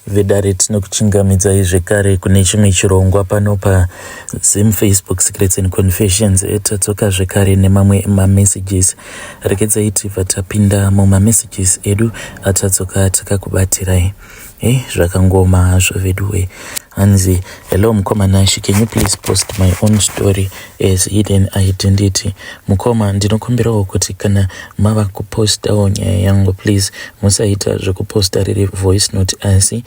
Vedare tinokuchingamidzai zvekare kune chimwe chirongwa pano paZim Facebook Secrets and Confessions. Tadzoka zvekare nemamwe mamessages. Regedzai tibva tapinda mumamessages edu atadzoka takakubatirai. Hey, zvakangoma hazvo veduwe. Hanzi, hello mukoma Nashi, can you please post my own story as hidden identity? Mukoma, ndinokumbirawo kuti kana mava kupostawo nyaya yangu please musaita zvekuposta riri voice note asi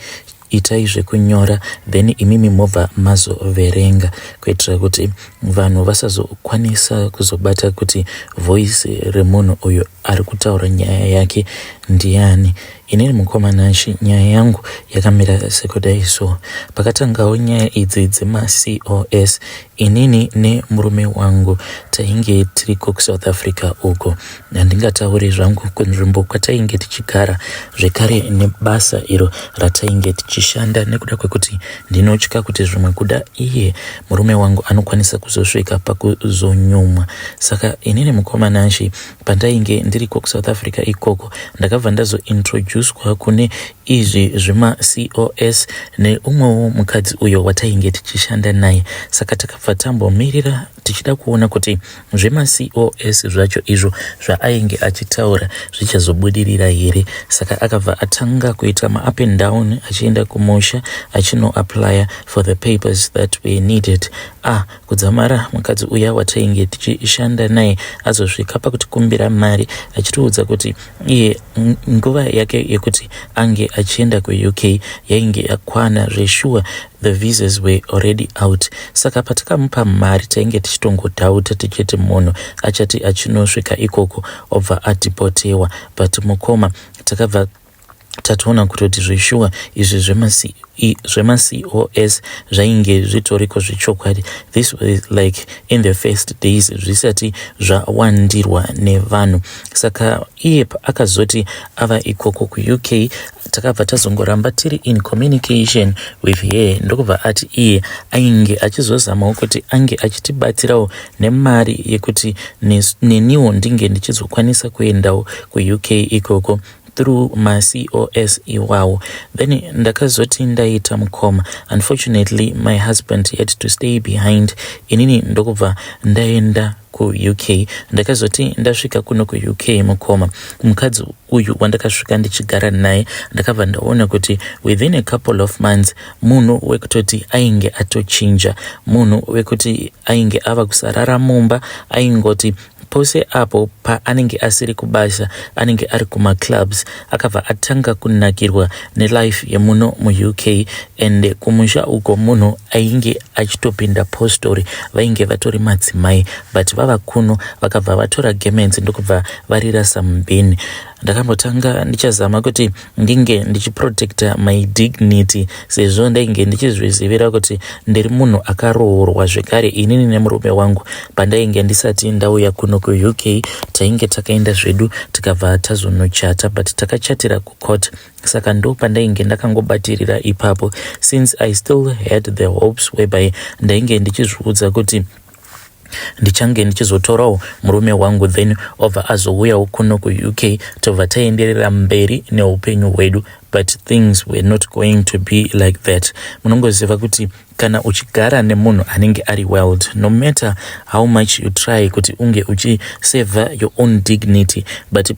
itai zvekunyora then imimi mobva mazoverenga kuitira kuti vanhu vasazokwanisa kuzobata kuti voice remunhu uyu ari kutaura nyaya yake ndiani. Inini mukoma Nashy nyaya yangu yakamira sekudai so. Pakatangawo nyaya idzi dzemaCOS inini nemurume wangu tainge tiriko kuSouth Africa uko. Handingatauri zvangu kunzvimbo kwatainge tichigara zvekare nebasa iro ratainge tichishanda nekuda kwekuti ndinotya kuti zvimwe kuda iye murume wangu anokwanisa kuzosvika pakuzonyumwa. Saka inini mukoma Nashy Pandainge ndiriko kuSouth Africa ikoko ndakabva ndazointroducwa kune izvi zvemaCOS neumwewo mukadzi uyo watainge tichishanda naye. Saka takabva tambomirira tichida kuona kuti zvemaCOS zvacho izvo zvaainge achitaura zvichazobudirira here. Saka akabva atanga kuita maup and down achienda kumusha achinoapplya for the papers that were needed. Ah, Kudzamara mukadzi uya watainge tichishanda naye azosvika pakutikumbira mari achitiudza kuti iye nguva yake yekuti ange achienda kuUK yainge yakwana zveshuwa the visas were already out. Saka patakamupa mari tainge tichitongodhauta tichiti munhu achati achinosvika ikoko obva adhipotewa but mukoma takabva tatoona kutoti zveshuwa izvi zvemaCOS zvainge zvitoriko zvechokwadi. This was like in the first days zvisati zvawandirwa nevanhu. Saka iye akazoti ava ikoko kuUK takabva tazongoramba tiri in communication with her ndokubva ati iye ainge achizozamawo kuti ange achitibatsirawo nemari yekuti neniwo ndinge ndichizokwanisa kuendawo kuUK ikoko through maCOS iwawo. Then ndakazoti ndaita mukoma. Unfortunately my husband had to stay behind. Inini ndokubva ndaenda kuUK. Ndakazoti ndasvika kuno kuUK mukoma, mukadzi uyu wandakasvika ndichigara naye ndakabva ndaona kuti within a couple of months munhu wekutoti ainge atochinja, munhu wekuti ainge ava kusarara mumba, aingoti Pose apo paanenge asiri kubasa anenge ari kumaclubs. Akabva atanga kunakirwa nelife yemuno muUK and kumusha uko munhu ainge achitopinda postori vainge vatori madzimai but vava kuno vakabva vatora gemenzi ndokubva varirasa mubhini. Ndakambotanga ndichazama kuti ndinge ndichiprotecta my dignity sezvo ndainge ndichizvizivira kuti ndiri munhu akaroorwa zvekare inini nemurume wangu pandainge ndisati ndauya kuno kuUK tainge takaenda zvedu tikabva tazonochata but takachatira kucourt saka ndo pandainge ndakangobatirira ipapo since I still had the hopes whereby ndainge ndichizviudza kuti ndichange ndichizotorawo murume wangu then obva azouyawo kuno kuUK tobva taenderera mberi neupenyu hwedu but things were not going to be like that. Munongoziva kuti kana uchigara nemunhu anenge ari wild no matter how much you try kuti unge uchiseva your own dignity but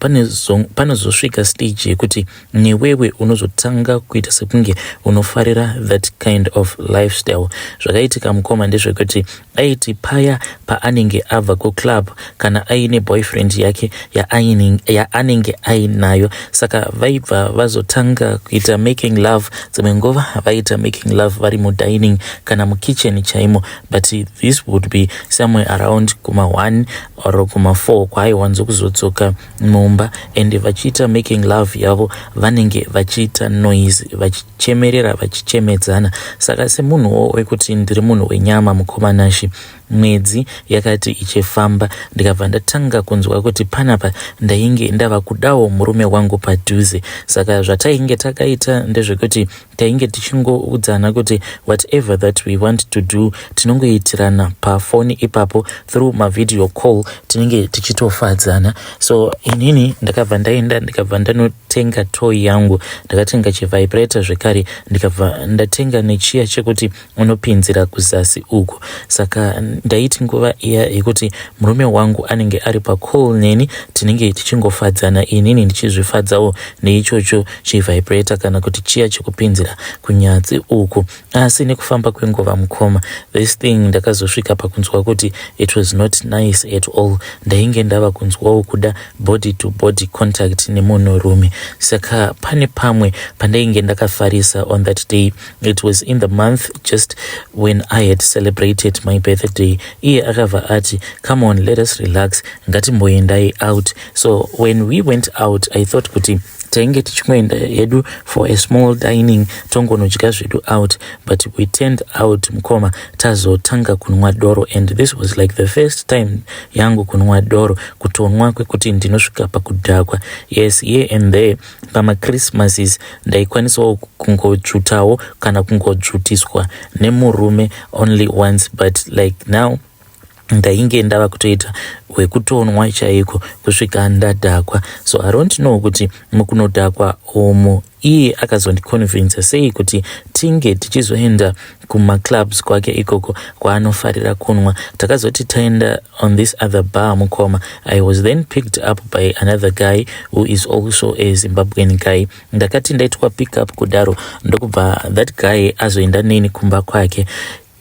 panozosvika stage yekuti newewe unozotanga kuita sekunge unofarira that kind of lifestyle. Zvakaitika mukoma ndezvekuti aiti paya paanenge abva kuclub kana aine boyfriend yake yaanenge ainayo saka vaibva vazotanga kuita making love dzimwe nguva vaiita making love vari mudining kana mukitchen chaimo but this would be somewhere around kuma 1 or kuma 4 kwaaiwanzo kuzodzoka mumba and vachiita making love yavo vanenge vachiita noise vachichemerera vachichemedzana saka semunhuwo wekuti ndiri munhu wenyama mukoma Nashy mwedzi yakati ichifamba ndikabva ndatanga kunzwa kuti panapa ndainge ndava kudawo murume wangu padhuze saka zvatainge Zvatainge takaita ndezvekuti tainge tichingoudzana kuti whatever that we want to do, tinongoitirana pafoni ipapo through mavideo call, tinenge tichitofadzana. So inini ndakabva ndaenda, ndikabva ndanotenga toy yangu. Ndakatenga chivibrator zvekare, ndikabva ndatenga nechiya chekuti unopinzira kuzasi uku. Saka ndaiti nguva iya yekuti murume wangu anenge ari pacall neni, tinenge tichingofadzana, inini ndichizvifadzawo neichocho chivibrator kana kuti chiya chekupinzira kunyatsi uku. Asi nekufamba kwenguva, mukoma, this thing ndakazosvika pakunzwa kuti it was not nice at all. Ndainge ndava kunzwawo kuda body to body contact nemunhurume. Saka pane pamwe pandainge ndakafarisa on that day. It was in the month just when I had celebrated my birthday. Iye akabva ati, "Come on, let us relax, ngatimboendai out." So when we went out, I thought kuti tainge tichingoenda hedu for a small dining, tongonodya zvedu out, but we turned out, mukoma, tazotanga kunwa doro. And this was like the first time yangu kunwa doro, kutonwa kwekuti ndinosvika pakudhakwa. Yes, here and there pamachristmases ndaikwanisawo kungodzvutawo kana kungodzvutiswa nemurume only once, but like now ndainge ndava kutoita hwekutonwa chaiko kusvika ndadhakwa. So I don't know kuti mukunodhakwa umu iye akazondiconvinsa sei kuti tinge tichizoenda kumaclubs kwake ikoko kwaanofarira kunwa. Takazoti taenda on this other bar, mukoma, I was then picked up by another guy who is also a Zimbabwean guy. Ndakati ndaitwa pick up kudaro, ndokubva that guy azoenda neni kumba kwake.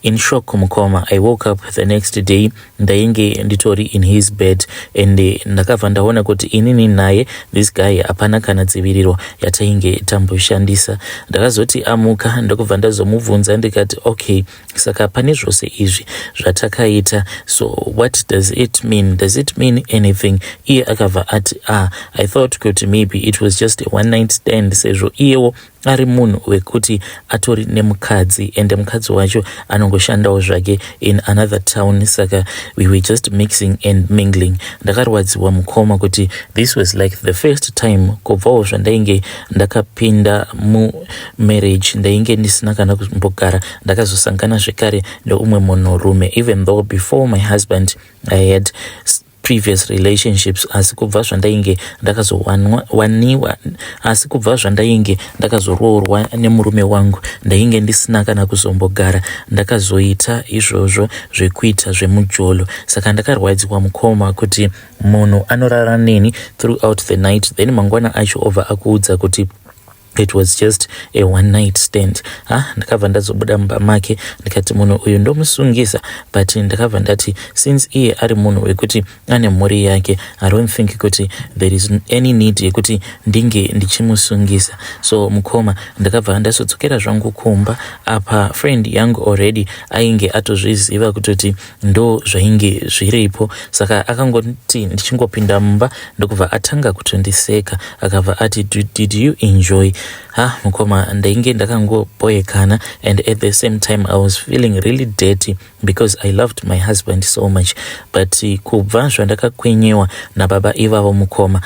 In shock, mukoma, I woke up the next day, ndainge nditori in his bed, and ndakabva ndaona kuti inini naye this guy hapana kana dziviriro yatainge tamboshandisa. Ndakazoti amuka, ndokubva ndazomubvunza ndikati, "Okay, saka pane zvose izvi zvatakaita, so what does it mean? Does it mean anything?" Iye akabva ati, "Ah, I thought kuti maybe it was just a one night stand," sezvo iyewo ari munhu wekuti atori nemukadzi, ende mukadzi wacho anongoshandawo zvake in another town, saka we were just mixing and mingling. Ndakarwadziwa, mukoma, kuti this was like the first time kubvawo zvandainge ndakapinda mumarriage, ndainge ndisina kana kumbogara ndakazosangana zvekare neumwe munhurume, even though before my husband I had previous relationships. Asi kubva zvandainge ndakazowaniwa, asi kubva zvandainge ndakazoroorwa nemurume wangu, ndainge ndisina kana kuzombogara ndakazoita izvozvo zvekuita zvemujolo. Saka ndakarwadziwa, mukoma, kuti munhu anorara neni throughout the night, then mangwana acho obva akuudza kuti it was just a one night stand. Ha, ndakabva ndazobuda mumba make, ndikati munhu uyu ndomusungisa, but ndakabva ndati since iye ari munhu wekuti ane mhuri yake, I don't think kuti there is any need yekuti ndinge ndichimusungisa. So mukoma, ndakabva ndazodzokera zvangu kumba. Apa friend yangu already ainge atozviziva kutoti ndo zvainge zviripo, saka akangoti ndichingopinda mumba, ndokubva atanga kutondiseka. Akabva ati, "Did you enjoy?" Ha, mukoma, ndainge ndakangoboyekana, and at the same time I was feeling really dirty because I loved my husband so much, but kubva zvandakakwenyewa nababa ivavo, mukoma,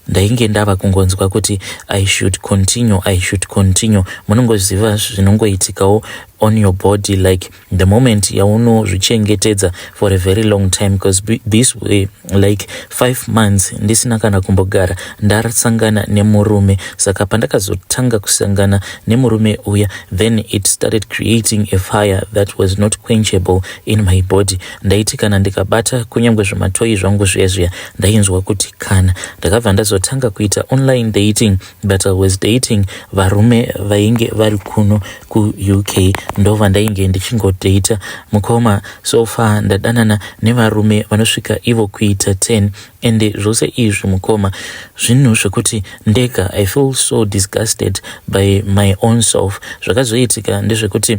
ndainge ndava kungonzwa kuti I should continue, I should continue. Munongoziva zvinongoitikawo on your body, like the moment yaunozvichengetedza for a very long time, because this way like 5 months ndisina kana kumbogara ndasangana nemurume. Saka pandakazotanga kusangana nemurume uya, then it started creating a fire that was not quenchable in my body. Ndaiti kana ndikabata kunyange zvematoyi zvangu zviya zviya, ndainzwa kuti kana. Ndakabva ndazotanga kuita online dating, but I was dating varume vainge vari kuno kuUK, ndova ndainge ndichingodata. Mukoma, so far ndadanana nevarume vanosvika ivo kuita 10, ende zvose izvi, mukoma, zvinhu zvekuti ndega I feel so disgusted by my own self. Zvakazoitika ndezvekuti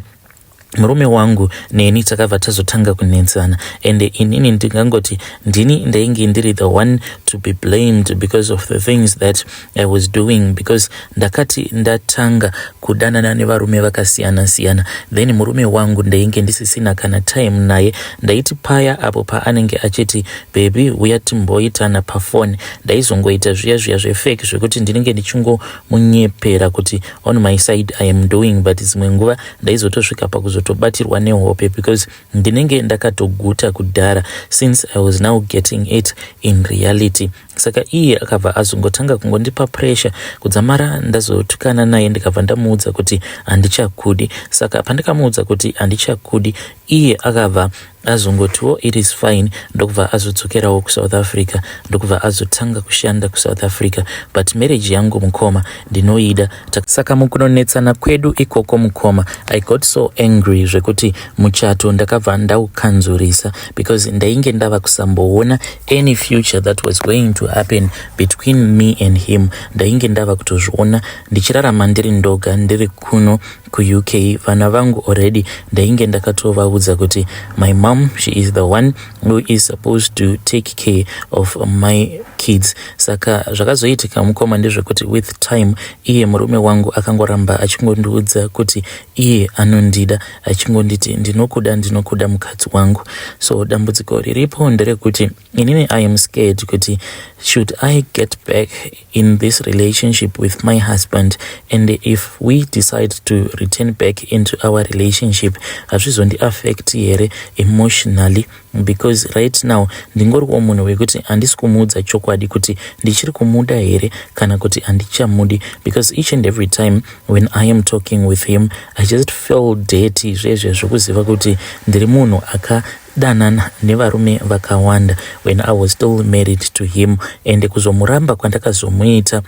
Murume wangu neni takabva tazotanga kunetsana, ende inini ndingangoti ndini ndainge ndiri the one to be blamed because of the things that I was doing, because ndakati ndatanga kudanana nevarume vakasiyana siyana, then murume wangu ndainge ndisisina kana time naye. Ndaiti paya apo paanenge achiti, "Baby, uya timboitana pafoni," ndaizongoita zviya zviya zvefake, zvekuti ndinenge ndichingomunyepera kuti on my side I am doing, but dzimwe nguva ndaizotosvika pakuzotobatirwa nehope because ndinenge ndakatoguta kudhara, since I was now getting it in reality. Saka iye akabva azongotanga kungondipa pressure kudzamara ndazotukana naye, ndikabva ndamuudza kuti handichakudi. Saka pandikamuudza kuti handichakudi, iye akabva azongotiwo, "It is fine," ndokubva azodzokerawo kuSouth Africa, ndokubva azotanga kushanda kuSouth Africa. But marriage yangu, mukoma, ndinoida. Saka mukunonetsana kwedu ikoko, mukoma, I got so angry zvekuti muchato ndakabva ndaukanzurisa, because ndainge ndava kusamboona any future that was going to happen between me and him. Ndainge ndava kutozviona ndichirarama ndiri ndoga, ndiri kuno kuUK. Vana vangu already ndainge ndakatovaudza kuti my mom, she is the one who is supposed to take care of my kids. Saka zvakazoitika, mukoma, ndezvekuti with time iye murume wangu akangoramba achingondiudza kuti iye anondida, achingonditi, "Ndinokuda, ndinokuda, mukadzi wangu." So dambudziko riripo nderekuti inini I am scared kuti should I get back in this relationship with my husband, and if we decide to return back into our relationship, hazvizondiaffect here emotionally? Because right now ndingoriwo munhu wekuti handisi kumuudza chokwadi kuti ndichiri kumuda here kana kuti handichamudi, because each and every time when I am talking with him, I just feel dirty, zvezve zvokuziva kuti ndiri munhu akadanana nevarume vakawanda when I was still married to him. And kuzomuramba kwandakazomuita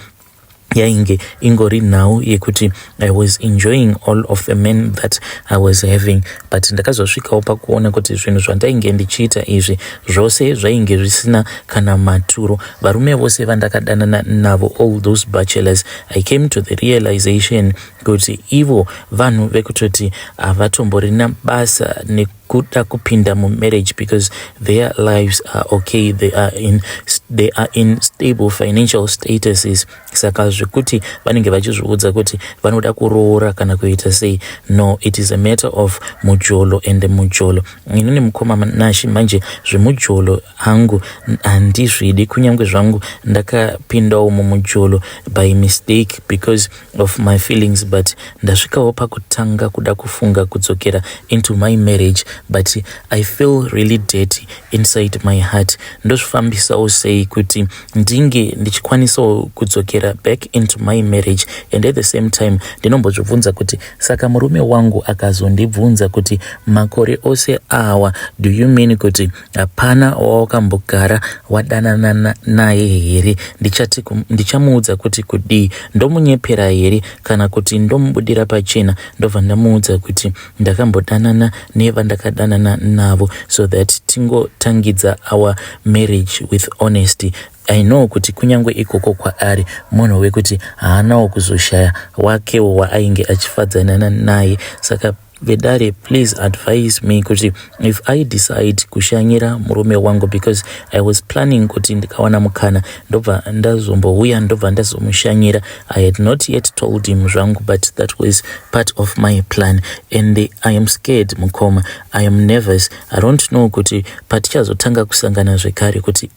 yainge ingori nhau yekuti I was enjoying all of the men that I was having, but ndakazosvikawo pakuona kuti zvinhu zvandainge ndichiita izvi zvose zvainge zvisina kana maturo. Varume vose vandakadanana navo, all those bachelors, I came to the realization kuti ivo vanhu vekutoti havatomborina basa nekuda kupinda mumarriage, because their lives are okay, they are in stable financial statuses. Saka zvekuti vanenge vachizviudza kuti vanoda kuroora kana kuita sei, no, it is a matter of mujolo and mujolo. Inini, mukoma Nashi, manje zvemujolo hangu handizvidi, kunyange zvangu ndakapindawo mumujolo by mistake because of my feelings, but ndasvikawo pakutanga kuda kufunga kudzokera into my marriage, but I feel really dirty inside my heart. Ndozvifambisawo sei kuti ndinge ndichikwanisawo kudzokera back into my marriage? And at the same time ndinombozvibvunza kuti saka murume wangu akazondibvunza kuti, "Makore ose awa, do you mean kuti hapana wawakambogara wadanana naye here?" Ndichamuudza kuti kudii? Ndomunyepera here kana kuti ndomubudira pachena, ndobva ndamuudza kuti ndakambodanana nevandakadanana navo, so that tingotangidza our marriage with honesty? I know kuti kunyange ikoko kwaari munhu wekuti haanawo kuzoshaya wakewo waainge achifadzanana naye. Saka vedare, please advise me kuti if I decide kushanyira murume wangu, because I was planning kuti ndikawana mukana ndobva ndazombouya, ndobva ndazomushanyira. I had not yet told him zvangu, but that was part of my plan, and I am scared, mukoma. I am nervous. I don't know kuti patichazotanga kusangana zvekare kuti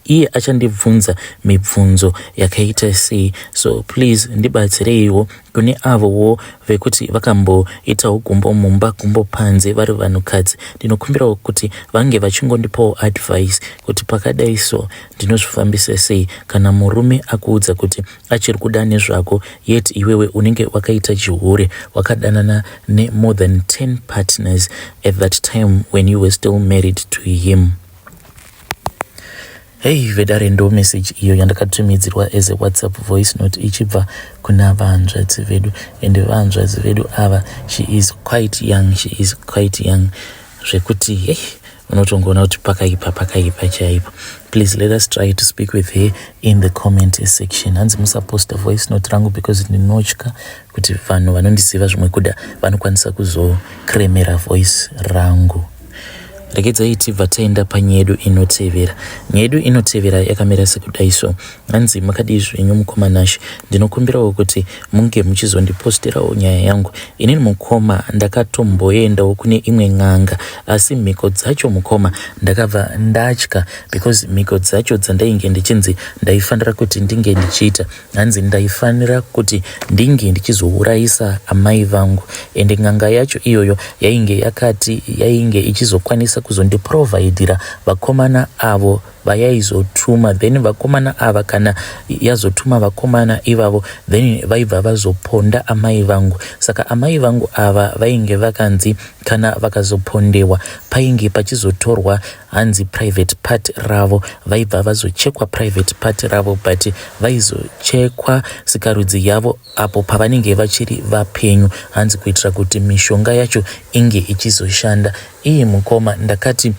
iye achandibvunza mibvunzo yakaita sei. So please ndibatsireiwo. Kune avowo vekuti vakamboitawo gumbo mumba, gumbo panze, vari vanhukadzi, ndinokumbirawo kuti vange vachingondipawo advice kuti pakadai so ndinozvifambisa sei, kana murume akuudza kuti achiri kuda nezvako, yet iwewe unenge wakaita chihure, wakadanana nemore than 10 partners at that time when you were still married to him. Hei vedare, ndo message iyo yandakatumidzirwa as a WhatsApp voice note ichibva kuna vahanzvadzi vedu. Ende vahanzvadzi vedu ava, she is quite young, she is quite young zvekuti hei. Unotongoona kuti pakaipa, pakaipa chaipo. Please let us try to speak with her in the comment section. Hanzi musaposta voice note rangu because ndinotya kuti vanhu vanondiziva zvimwe kuda vanokwanisa kuzokremera voice rangu. Regedzai tibva taenda panyaya yedu inotevera. Nyaya yedu inotevera yakamira sekudai so. Hanzi makadii zvenyu mukoma Nash, ndinokumbirawo kuti munge muchizondiposterawo nyaya yangu. Inini mukoma ndakatomboendawo kune imwe n'anga asi mhiko dzacho mukoma ndakabva ndatya because mhiko dzacho dzandainge ndichinzi ndaifanira kuti ndinge ndichiita, hanzi ndaifanira kuti ndinge ndichizourayisa amai vangu, ende n'anga yacho iyoyo yainge yakati yainge ichizokwanisa kuzondiprovhaidhira vakomana avo vayaizotuma. Then vakomana ava, kana yazotuma vakomana ivavo, then vaibva vazoponda amai vangu. Saka amai vangu ava vainge vakanzi kana vakazopondewa, painge pachizotorwa hanzi private part ravo, vaibva vazochekwa private part ravo, but vaizochekwa sikarudzi yavo apo pavanenge vachiri vapenyu, hanzi kuitira kuti mishonga yacho inge ichizoshanda. Iyi mukoma, ndakati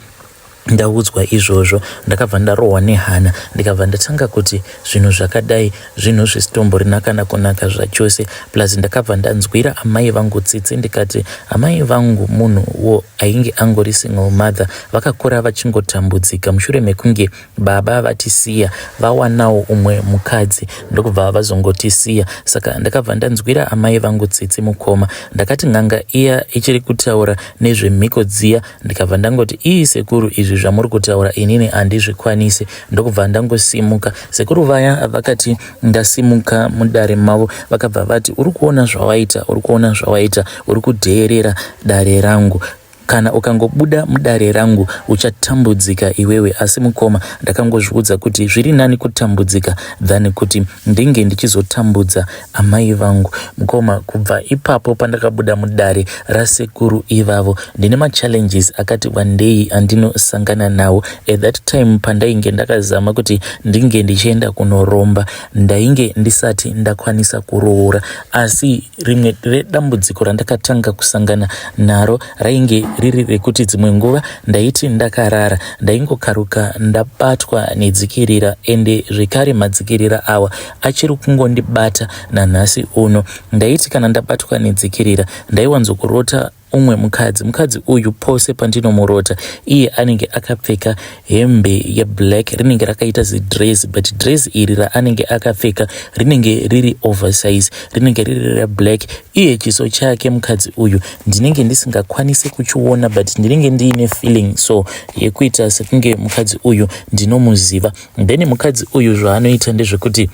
ndaudzwa izvozvo ndakabva ndarohwa nehana, ndikabva ndatanga kuti zvinhu zvakadai zvinhu zvisitomborina kana kunaka zvachose. Plus ndakabva ndanzwira amai vangu tsitsi, ndikati amai vangu munhuwo ainge angori single mother, vakakura vachingotambudzika mushure mekunge baba vatisiya, vawanawo umwe mukadzi, ndokubva vazongotisiya. Saka ndakabva ndanzwira amai vangu tsitsi mukoma. Ndakati n'anga iya ichiri kutaura nezvemhiko dziya, ndikabva ndangoti, "Ii sekuru, izvi zvamuri kutaura inini handizvikwanisi." Ndokubva ndangosimuka. Sekuru vaya vakati ndasimuka mudare mavo, vakabva vati, "Uri kuona zvawaita? Uri kuona zvawaita? Uri kudheerera dare rangu. Kana ukangobuda mudare rangu uchatambudzika iwewe." Asi mukoma, ndakangozviudza kuti zviri nani kutambudzika than kuti ndinge ndichizotambudza amai vangu. Mukoma, kubva ipapo pandakabuda mudare rasekuru ivavo, ndine machallenges akati wandei andinosangana nawo. At that time pandainge ndakazama kuti ndinge ndichienda kunoromba, ndainge ndisati ndakwanisa kuroora. Asi rimwe redambudziko randakatanga kusangana naro rainge riri rekuti dzimwe nguva ndaiti ndakarara, ndaingokaruka ndabatwa nedzikirira, ende zvekare madzikirira awa achiri kungondibata nanhasi uno. Ndaiti kana ndabatwa nedzikirira, ndaiwanzokurota umwe mukadzi. Mukadzi uyu, pose pandinomurota, iye anenge akapfeka hembe yeblack, rinenge rakaita zidress, but dress iri raanenge akapfeka rinenge riri oversize, rinenge riri reblack. Iye chiso chake mukadzi uyu ndinenge ndisingakwanisi kuchiona, but ndinenge ndiine feeling so yekuita sekunge mukadzi uyu ndinomuziva. Then mukadzi uyu zvaanoita ndezvekuti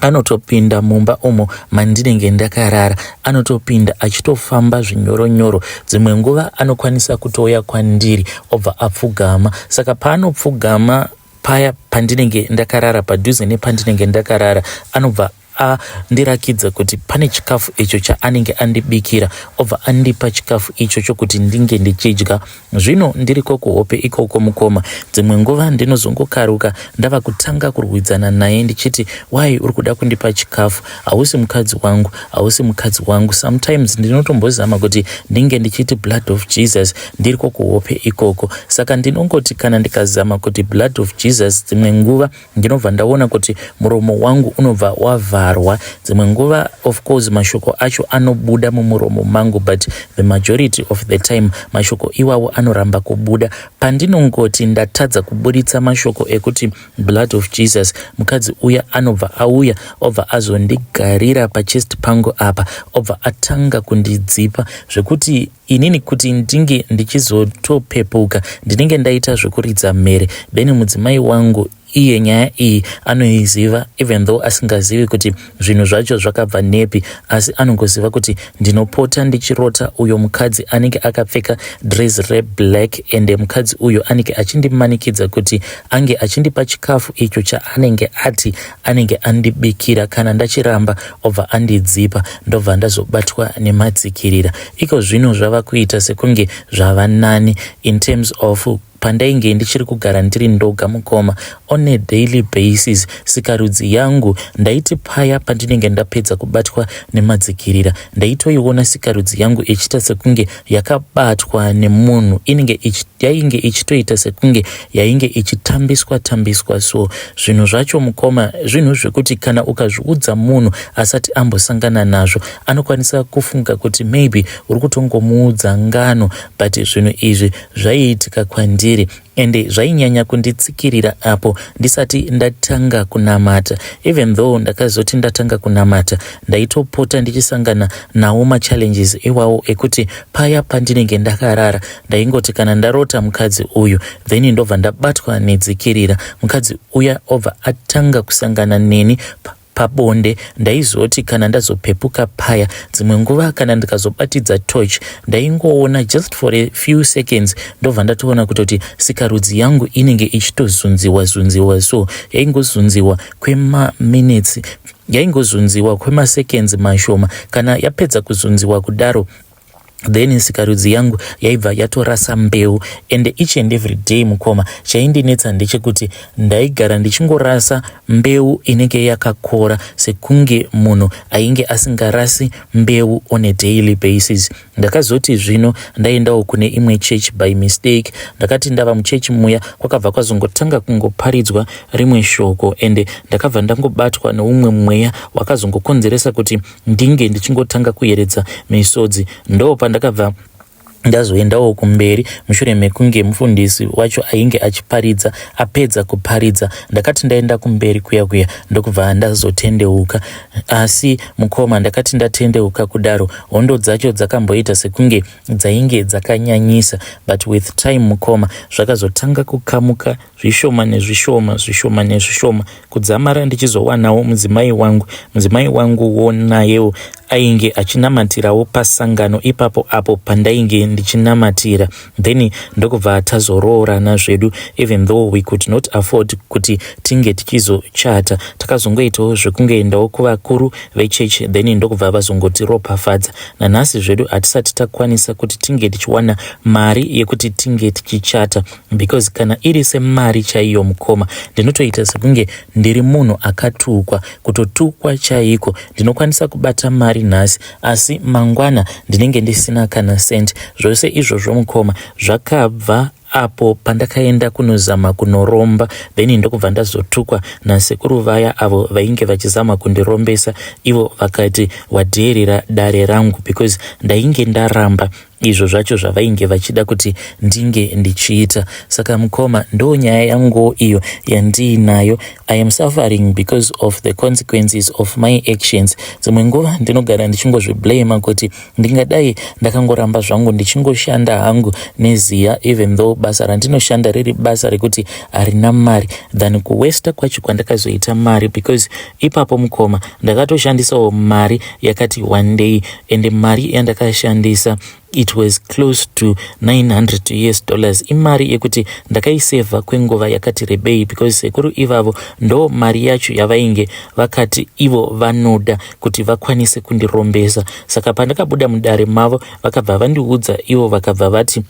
anotopinda mumba umo mandinenge ndakarara, anotopinda achitofamba zvinyoronyoro. Dzimwe nguva anokwanisa kutouya kwandiri obva apfugama. Saka paanopfugama paya pandinenge ndakarara, padhuze nepandinenge ndakarara, anobva andirakidza kuti pane chikafu icho chaanenge andibikira, obva andipa chikafu icho chokuti ndinge ndichidya. Zvino ndiriko kuhope ikoko mukoma, dzimwe nguva ndinozongokaruka ndava kutanga kurwidzana naye ndichiti, "Why uri kuda kundipa chikafu? Hausi mukadzi wangu, hausi mukadzi wangu." Sometimes ndinotombozama kuti ndinge ndichiti, "Blood of Jesus," ndiriko kuhope ikoko. Saka ndinongoti kana ndikazama kuti, "Blood of Jesus," dzimwe nguva ndinobva ndaona kuti muromo wangu unobva wavharwa. Dzimwe nguva, of course, mashoko acho anobuda mumuromo mangu, but the majority of the time mashoko iwawo anoramba kubuda. Pandinongoti ndatadza kuburitsa mashoko ekuti, "Blood of Jesus," mukadzi uya anobva auya, obva azondigarira pachest pangu apa, obva atanga kundidzipa zvekuti inini kuti ndinge ndichizotopepuka ndinenge ndaita zvekuridza mhere. Then mudzimai wangu iye nyaya iyi anoiziva, even though asingazivi kuti zvinhu zvacho zvakabva nepi, asi anongoziva kuti ndinopota ndichirota uyo mukadzi anenge akapfeka dress reblack, ende mukadzi uyo anenge achindimanikidza kuti ange achindipa chikafu icho chaanenge ati anenge andibikira. Kana ndachiramba, obva andidzipa, ndobva ndazobatwa nemadzikirira. Iko zvino zvava kuita sekunge zvava nani in terms of Pandainge ndichiri kugara ndiri ndoga mukoma, on a daily basis, sikarudzi yangu ndaiti paya pandinenge ndapedza kubatwa nemadzikirira, ndaitoiona sikarudzi yangu ichiita sekunge yakabatwa nemunhu inenge yainge ichitoita sekunge yainge ichitambiswa tambiswa. So zvinhu zvacho mukoma, zvinhu zvekuti kana ukazviudza munhu asati ambosangana nazvo, anokwanisa kufunga kuti maybe uri kutongomuudza ngano, but zvinhu izvi zvaiitika kwandiri ende zvainyanya kunditsikirira apo ndisati ndatanga kunamata. Even though ndakazoti ndatanga kunamata, ndaitopota ndichisangana nawo machallenges iwawo ekuti paya pandinenge ndakarara, ndaingoti kana ndarota mukadzi uyu, then ndobva ndabatwa nedzikirira, mukadzi uya obva atanga kusangana neni pabonde. Ndaizoti kana ndazopepuka paya, dzimwe nguva kana ndikazobatidza torch, ndaingoona just for a few seconds, ndobva ndatoona kutoti sikarudzi yangu inenge ichitozunziwa zunziwa. So yaingozunziwa kwemaminutes, yaingozunziwa kwemaseconds mashoma. Kana yapedza kuzunziwa kudaro, then sikarudzi yangu yaibva yatorasa mbeu. And each and every day mukoma, chaindinetsa ndechekuti ndaigara ndichingorasa mbeu inenge yakakora, sekunge munhu ainge asingarasi mbeu on a daily basis. Ndakazoti zvino ndaendawo kune imwe church by mistake. Ndakati ndava muchechi muya, kwakabva kwazongotanga kungoparidzwa rimwe shoko, ende ndakabva ndangobatwa neumwe mweya wakazongokonzeresa kuti ndinge ndichingotanga kuyeredza misodzi. Ndo pandakabva ndazoendawo kumberi mushure mekunge mufundisi wacho ainge achiparidza apedza kuparidza. Ndakati ndaenda kumberi kuya kuya, ndokubva ndazotendeuka. Asi mukoma, ndakati ndatendeuka kudaro, hondo dzacho dzakamboita sekunge dzainge dzakanyanyisa, but with time mukoma, zvakazotanga kukamuka zvishoma nezvishoma, zvishoma nezvishoma, kudzamara ndichizowanawo mudzimai wangu. Mudzimai wanguwo nayewo ainge achinamatirawo pasangano ipapo apo pandainge ndichinamatira. Then ndokubva tazoroorana zvedu. Even though we could not afford kuti tinge tichizochata, takazongoitawo zvekungoendawo kuvakuru vechechi, then ndokubva vazongotiropafadza. Nanhasi zvedu hatisati takwanisa kuti tinge tichiwana mari yekuti tinge tichichata, because kana iri semari chaiyo mukoma, ndinotoita sekunge ndiri munhu akatukwa, kutotukwa chaiko. Ndinokwanisa kubata mari nhasi, asi mangwana ndinenge ndisina kana cent. Zvose izvozvo mukoma, zvakabva apo pandakaenda kunozama kunoromba, then ndokubva ndazotukwa nasekuru vaya avo vainge vachizama kundirombesa. Ivo vakati wadheerera dare rangu, because ndainge ndaramba izvo zvacho zvavainge vachida kuti ndinge ndichiita. Saka mukoma, ndo nyaya yanguwo iyo yandiinayo. I am suffering because of the consequences of my actions. Dzimwe nguva ndinogara ndichingozviblama kuti ndingadai ndakangoramba zvangu ndichingoshanda hangu neziya, even though basa randinoshanda riri basa rekuti harina mari, than kuwaster kwacho kwandakazoita mari, because ipapo mukoma, ndakatoshandisawo mari yakati one day, and mari yandakashandisa, it was close to 900 US dollars. Imari yekuti ndakaisevha kwenguva yakati rebei, because sekuru ivavo ndo mari yacho yavainge vakati ivo vanoda kuti vakwanise kundirombesa. Saka pandakabuda mudare mavo, vakabva vandiudza ivo, vakabva vati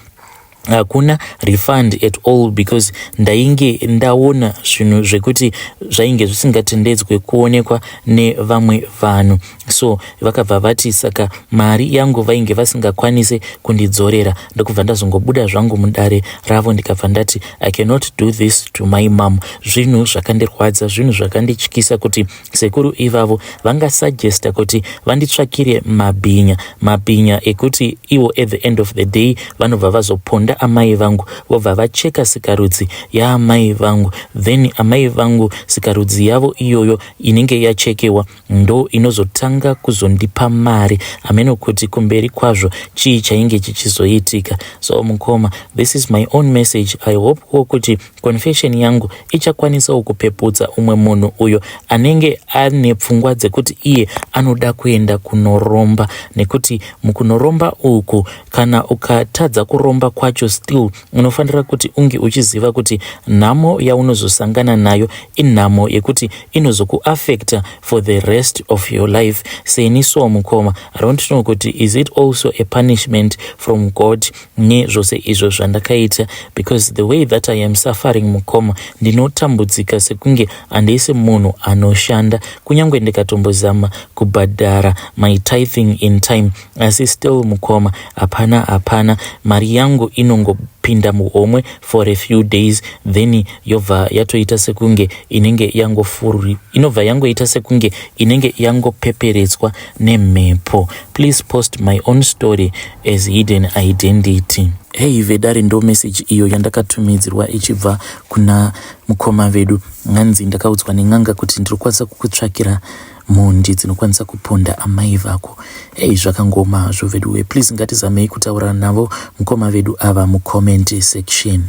hakuna refund at all, because ndainge ndaona zvinhu zvekuti zvainge zvisingatendedzwe kuonekwa nevamwe vanhu. So vakabva vati saka mari yangu vainge vasingakwanisi kundidzorera. Ndokubva ndazongobuda zvangu mudare ravo, ndikabva ndati I cannot do this to my mom. Zvinhu zvakandirwadza, zvinhu zvakandityisa kuti sekuru ivavo vangasuggesta kuti vanditsvakire mabhinya, mabhinya ekuti ivo at the end of the day vanobva vazoponda amai vangu, vobva vacheka sikarudzi yaamai vangu. Then amai vangu, sikarudzi yavo iyoyo inenge yachekewa ndo inozotanga kuzondipa mari. Hameno kuti kumberi kwazvo chii chainge chichizoitika. So mukoma, this is my own message. I hope wo kuti confession yangu ichakwanisawo kupeputsa umwe munhu uyo anenge ane pfungwa dzekuti iye anoda kuenda kunoromba, nekuti mukunoromba uku, kana ukatadza kuromba kwacho wacho still unofanira kuti unge uchiziva kuti nhamo yaunozosangana nayo inhamo yekuti inozokuaffecta for the rest of your life. Seni so, mukoma, I don't know kuti is it also a punishment from God nezvose izvo zvandakaita, because the way that I am suffering, mukoma, ndinotambudzika sekunge handisi munhu anoshanda. Kunyange ndikatombozama kubhadhara my tithing in time, asi still, mukoma, hapana, hapana. Mari yangu inongopinda muhomwe for a few days, then yobva yatoita sekunge inenge yangofururi, inobva yangoita sekunge inenge yangopeperetswa nemhepo. Please post my own story as hidden identity. Hei vedare, ndo message iyo yandakatumidzirwa ichibva kuna mukoma vedu. Nganzi ndakaudzwa nen'anga kuti ndiri kukwanisa kukutsvakira mhondi dzinokwanisa kuponda amai vako. Ei, zvakangoma hazvo veduwe. Please, ngatizamei kutaura navo mukoma vedu ava mucomment section.